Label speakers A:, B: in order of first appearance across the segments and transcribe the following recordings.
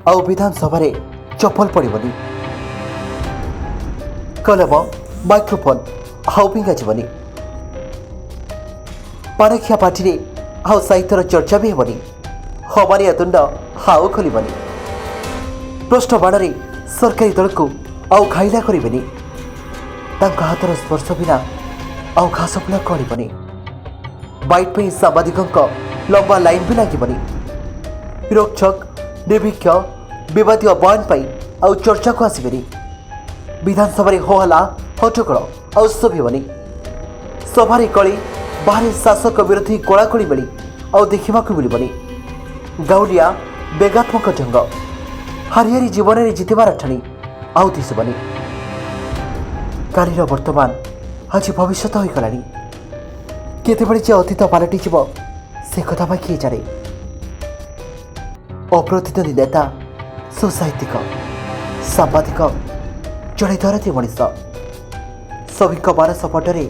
A: ଆଉ ବିଧାନସଭାରେ ଚପଲ ପଡ଼ିବନି, କଲମ, ମାଇକ୍ରୋଫୋନ୍ ଆଉ ଫିଙ୍ଗାଯିବନି, ପାନଖିଆ ପାଟିରେ ଆଉ ସାହିତ୍ୟର ଚର୍ଚ୍ଚା ବି ହେବନି, ହବାରିଆ ତୁଣ୍ଡ ଆଉ ଖୋଲିବନି, ପ୍ରଶ୍ନ ବାଣରେ ସରକାରୀ ଦଳକୁ ଆଉ ଘାଇଲା କରିବେନି, ତାଙ୍କ ହାତର ସ୍ପର୍ଶ ବିନା ଆଉ ଘାସ ଫୁଲ କଳିବନି, ବାଇଟ୍ ପାଇଁ ସାମ୍ବାଦିକଙ୍କ ଲମ୍ବା ଲାଇନ୍ ବି ଲାଗିବନି, ରୋକଠୋକ୍, ନିର୍ଭୀକ, ବିବାଦୀୟ ବୟାନ ପାଇଁ ଆଉ ଚର୍ଚ୍ଚାକୁ ଆସିବେନି, ବିଧାନସଭାରେ ହୋହଲ୍ଲା, ହଟ୍ଟଗୋଳ ଆଉ ଶୁଭିବନି, ସଭାରେ କଳି, ବାହାରେ ଶାସକ ବିରୋଧୀ କୋଳାକୋଳି ମେଳି ଆଉ ଦେଖିବାକୁ ମିଳିବନି, ଗାଉଲିଆ ବ୍ୟଙ୍ଗାତ୍ମକ ଢଙ୍ଗ, ହାରି ହାରି ଜୀବନରେ ଜିତିବାର ଠାଣି ଆଉ ଦିଶିବନି। କାଲିର ବର୍ତ୍ତମାନ ଆଜି ଭବିଷ୍ୟତ ହୋଇଗଲାଣି। କେତେବେଳେ ଯେ ଅତୀତ ପାଲଟିଯିବ, ସେ କଥା ବା କିଏ ଜାଣେ? ଅପ୍ରତିଦ୍ୱନ୍ଦ୍ୱୀ ନେତା, ସୁସାହିତ୍ୟିକ, ସାମ୍ବାଦିକ, ଜଣେ ଦରଦୀ ମଣିଷ ସଭିଙ୍କ ମାନସ ପଟରେ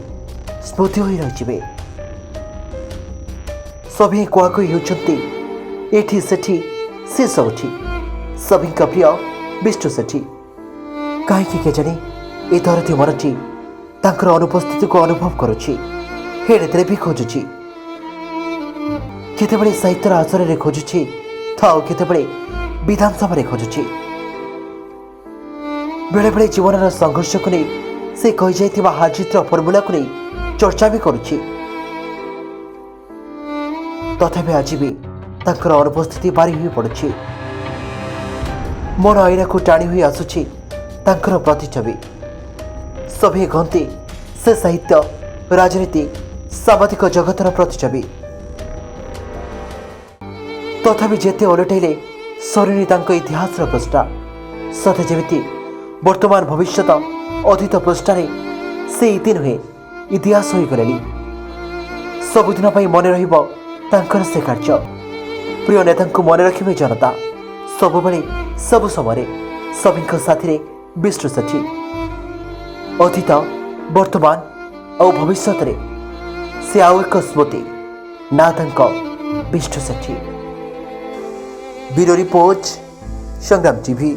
A: ସ୍ମୃତି ହୋଇ ରହିଯିବେ। ସଭିଏଁ କୁହାକୁହି ହେଉଛନ୍ତି, ଏଠି ସେଠି ସେ ସବୁଠି ସଭିଙ୍କ ପ୍ରିୟ ବିଷ୍ଣୁ ସେଠୀ। କାହିଁକି କେଜାଣି ଏ ଦରଦୀ ମନଟି ତାଙ୍କର ଅନୁପସ୍ଥିତିକୁ ଅନୁଭବ କରୁଛି, ହେଣେ ତେଣେ ବି ଖୋଜୁଛି। କେତେବେଳେ ସାହିତ୍ୟର ଆସରରେ ଖୋଜୁଛି ତ ଆଉ କେତେବେଳେ ବିଧାନସଭାରେ ଖୋଜୁଛି। ବେଳେବେଳେ ଜୀବନର ସଂଘର୍ଷକୁ ନେଇ ସେ କହିଯାଇଥିବା ହାରଜିତ୍ର ଫର୍ମୁଲାକୁ ନେଇ ଚର୍ଚ୍ଚା ବି କରୁଛି। ତଥାପି ଆଜି ବି ତାଙ୍କର ଅନୁପସ୍ଥିତି ବାରି ହୋଇ ପଡ଼ୁଛି। ମନ ଆଇନାକୁ ଟାଣି ହୋଇ ଆସୁଛି ତାଙ୍କର ପ୍ରତିଛବି। ସଭିଏଁ କହନ୍ତି, ସେ ସାହିତ୍ୟ, ରାଜନୀତି, ସାମ୍ବାଦିକ ଜଗତର ପ୍ରତିଛବି। ତଥାପି ଯେତେ ଓଲଟାଇଲେ ସରିନି ତାଙ୍କ ଇତିହାସର ପୃଷ୍ଠା। ସତେ ଯେମିତି ବର୍ତ୍ତମାନ, ଭବିଷ୍ୟତ, ଅତୀତ ପୃଷ୍ଠାରେ ସେ ଇତି ନୁହେଁ, ଇତିହାସ ହୋଇଗଲେଣି। ସବୁଦିନ ପାଇଁ ମନେ ରହିବ ତାଙ୍କର ସେ କାର୍ଯ୍ୟ। ପ୍ରିୟ ନେତାଙ୍କୁ ମନେ ରଖିବେ ଜନତା ସବୁବେଳେ, ସବୁ ସମୟରେ। ସଭିଙ୍କ ସାଥିରେ ବିଷ୍ଣୁ ସେଠୀ। ଅତୀତ, ବର୍ତ୍ତମାନ ଆଉ ଭବିଷ୍ୟତରେ ସେ ଆଉ ଏକ ସ୍ମୃତି, ନା ତାଙ୍କ ବିଷ୍ଣୁ ସେଠୀ। ବ୍ୟୁରୋ ରିପୋର୍ଟ, ସଂଗ୍ରାମ ଟିଭି।